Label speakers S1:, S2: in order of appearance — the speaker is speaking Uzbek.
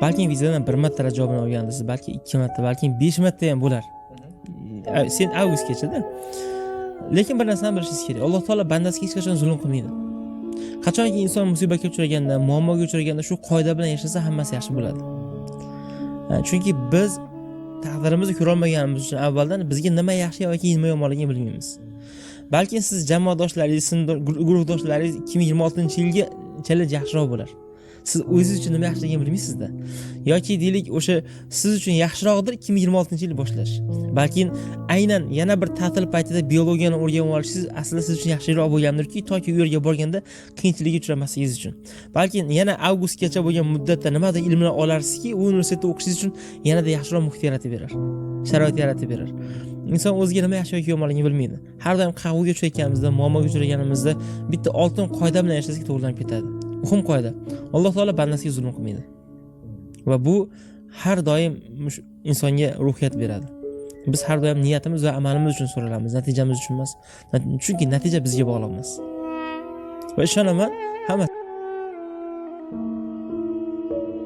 S1: Balkim vizadan bir marta rad javobini olgandirsiz, balki ikki marta, balkim besh marta ham bo'lar. Sen avgustgachada. Lekin bir narsani bilishingiz kerak: Alloh taolo bandasiga hech qachon zulm qilmaydi. Qachonki inson musibatga uchraganda, muammoga uchraganda shu qoida bilan yashasa, hammasi yaxshi bo'ladi. Chunki biz taqdirimizni ko'rolmaganimiz uchun avvaldan bizga nima yaxshi yoki nima yomonligini bilmaymiz. Balki siz jamoadoshlaringiz, guruhdoshlaringiz 2026-yilga challenge yaxshiroq bo'lar. Siz o'zingiz uchun nima yaxshiligini bilmaysizda. Yoki deylik, o'sha siz uchun yaxshiroqdir 2026-yil boshlash. Balki aynan yana bir ta'til paytida biologiyani o'rganib olishingiz aslida siz uchun yaxshiroq bo'lgandirki, toki u yerga borganda qiyinchilikka uchramasligingiz uchun. Balki yana avgustgacha bo'lgan muddatda nimadir ilmlar olarsizki, u universitetda o'qishingiz uchun yanada yaxshiroq muhit yaratib berar, sharoit yaratib berar. Inson o'ziga nima yaxshi yoki yomonligini bilmaydi. Har doim qayg'uga uchrayotganimizda, muammoga uchraganimizda bitta oltin qoida bilan yashasak, to'g'rilanib ketadi. Muhim qoida: Alloh taolo bandasiga zulm qilmaydi va bu har doim insonga ruhiyat beradi. Biz har doim niyatimiz va amalimiz uchun so'ralamiz, natijamiz uchun emas, chunki natija bizga bog'liq emas. Va ishonaman, hamma